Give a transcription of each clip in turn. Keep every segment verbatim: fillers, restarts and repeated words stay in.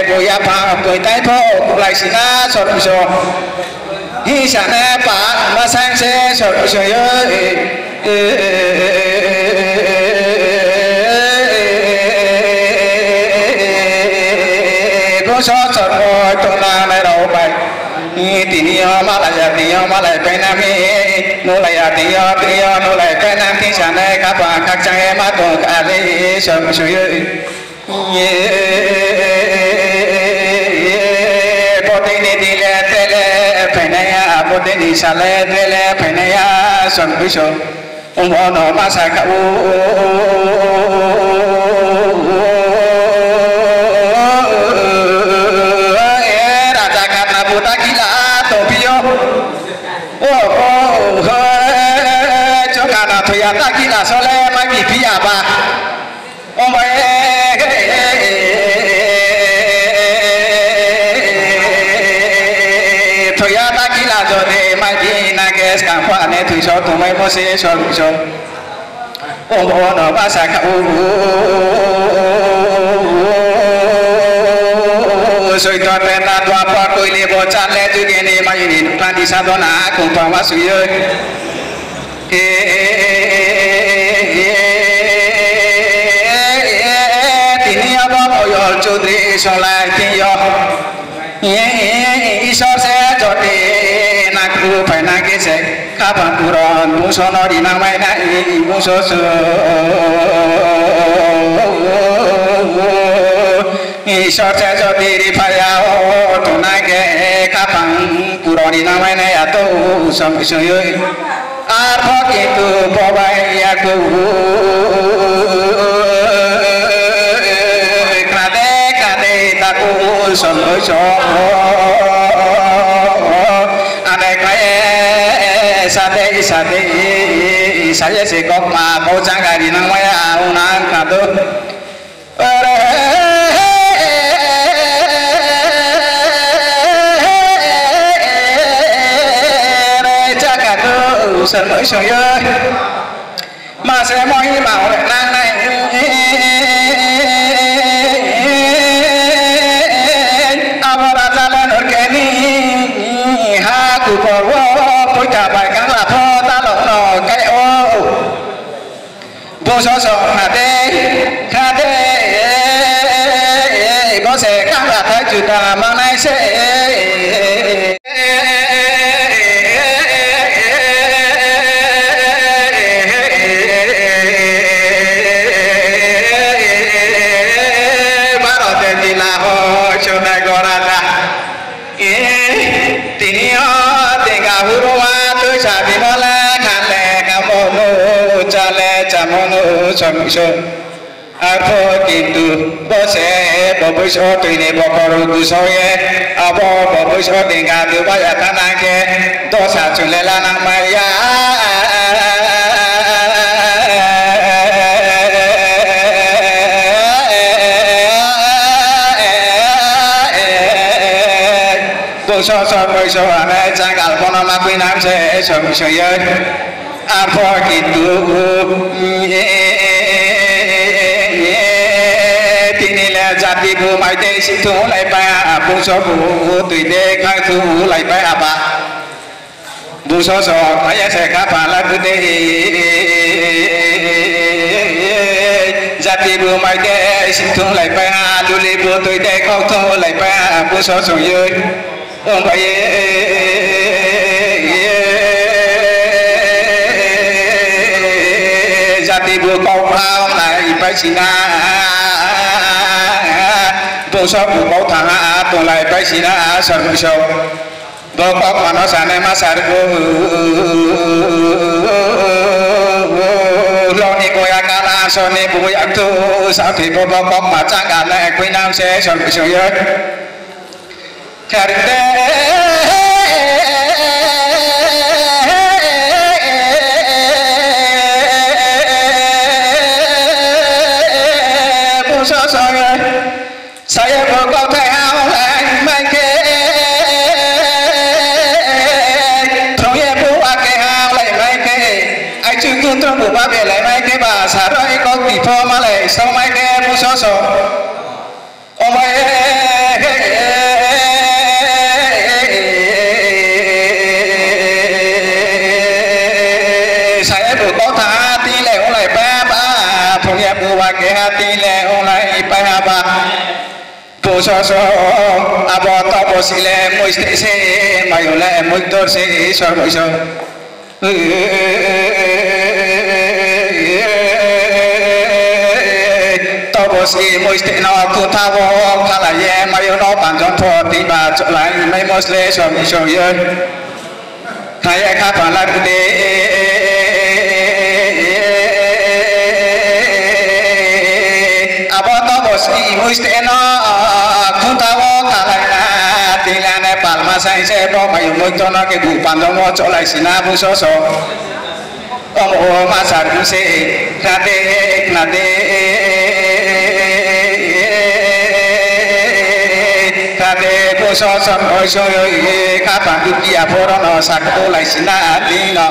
Bo yaphang koitai pho kulai sina sorbiso. Hingsa ne pa ma saing se sorbiso yo. Bungso sormo tongnang nai rao bai. Tini yo malai ya, tini yo malai painang mi. Nulai ya, tini yo, tini yo nulai painang, tini sa nai khaphang khakchang ye ma tong kha le sorbiso yo. Bodei ni din le tre le phainai ya, bodei ni sal le tre le phainai ya, sorbiso. Ongbo no ma sa kha ou, e raja khatna bu ta kila tongphi yo. O, o, he, chungkha na thoiya ta kila sole mai bi phi ya ba. Ongbo e, thoiya ta kila jodi mai di na khe skang pho ane thoiso tongmaimo se sorbiso. Ongbo no ma sa kha ou, soito treta Dwapar koile bo chale juge ni mai ni nukla ni sadona kongpha ma sui yo. Tini abo Moyol Chaudhuri songlai thing yo. Isor se jodi nangkhu phainang khe se khaphang puron bungso no rinang mai nai bungso se. Isor se jodi ri phai ya o tongnai khe khaphang puron rinang mai nai ya to song song yo. Arpho kintu bo bai ya khou, khna de, khna de, ta khou, song, song. Ane khlai ye, sa de, sa de, sa ye se kokma, bo jangari nang mai ya, ang nang khna do. Re chaka tu, song, song yo. Ma se moi ma ore nang nai. Abo raja le nor khe ni ha ku por wo poita bai kang la pho ta lo no kai o. Bungso song ha de, ha de, bo se kang la thai juta mangnai se. Baro de dila ho chonai gora da. Tini yo tenga hurua tuisa bimo le kha le kamo no, cha le chamo no, song song. Arpho kintu bo se bo boiso tui ni bokor guso ye, abo bo boiso tenga duba ya thanang khe, dosa chung le lanang mai ya. Bungso song boiso ane changal pho no ma khuinang se song song ye. Arpho kintu tini le jati bu mai de si thunglai pai ha, bungso bu tui de khang thunglai pai ha ba. Bungso song mai ya se kha pha la bu de. Jati bu mai de si thunglai pai ha, luli bu tui de khau thunglai pai ha, bungso song ye. Ongbai ye, jati bu kau pha onglai pai sina, bungso bu kau thang ha tonglai pai sina, sor bungso. Bo kaukma no sanai ma sar bo, lo ni bo ya kala, so ni bo ya thu, sa thoi bo, bo kaukma chang kala, khuinang se, sor bungso ye. Kharde, bungso song ye. Saye bo kauthai ha lai mai khe, thong ye bo ake ha lai mai khe, aichu kutung bo ba be lai mai khe ba, saroi kau ti pho malai so mai khe bungso song. Omo ye. Bung so so, abo taobo si le muiste se, maiyong le muitor se, Isor bung so. Taobo si muiste no kutha wo khalai ye, maiyong no panjon pho tiba cholai maimo sle som isong ye. Thai ye khaphang la de. Abo taobo si muiste no kutha wo khalai na, tila ne palma sai se bo maiyong muitor no khe bu panjon wo cholai sina bung so so. Omo o ma sa ru se, khna de, khna de, khna de, bung so so, oi so, oi, khaphang duki aphoro no sakholai sina di no.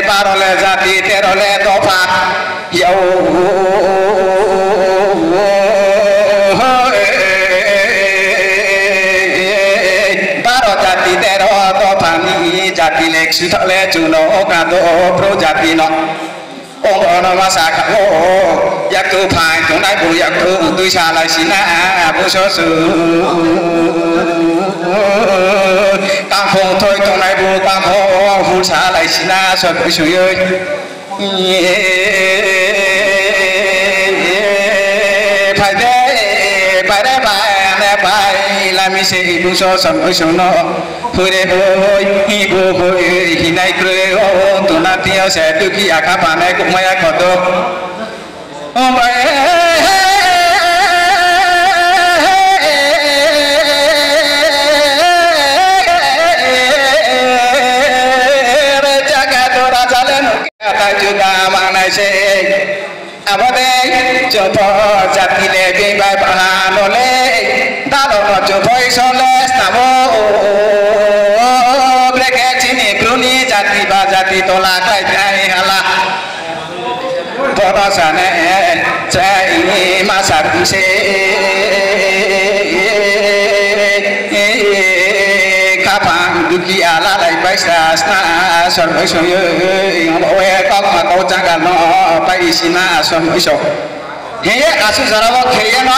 Baro le jati, tero le dopha. Yao, baro jati tero dopha ni jati le ksutha le chuno kado bro jati no. Ong ono ma sa kha o, yaktu phai tongnai bu yaktu tui salai sina, bu so su. Kangkhong thoi tongnai bu kangkhong hul salai sina, so su ye. Phai de, phai re phai, ane phai, lami se ibu so sam oi song no. Phoi re phoi, ibu phoi, hinai kroi, o, tuna tiyo se, duki akha panai, kumaya khoto. O bai, re jaga dora jale no. Kata juda mangnai se. Abo dei, chung pho jati le bini bai baha no le, dalo no chung pho Isor le snamo. Brekhe chini Bru ni jati ba jati tola khlai phai hala. Bono sane, chai ma sa se. Khaphang duki ala lai bai sa sna, sor bai so ye, we kok ma kau jaga no pai sina, sor bai so. He ye asu jora wo khe ye no.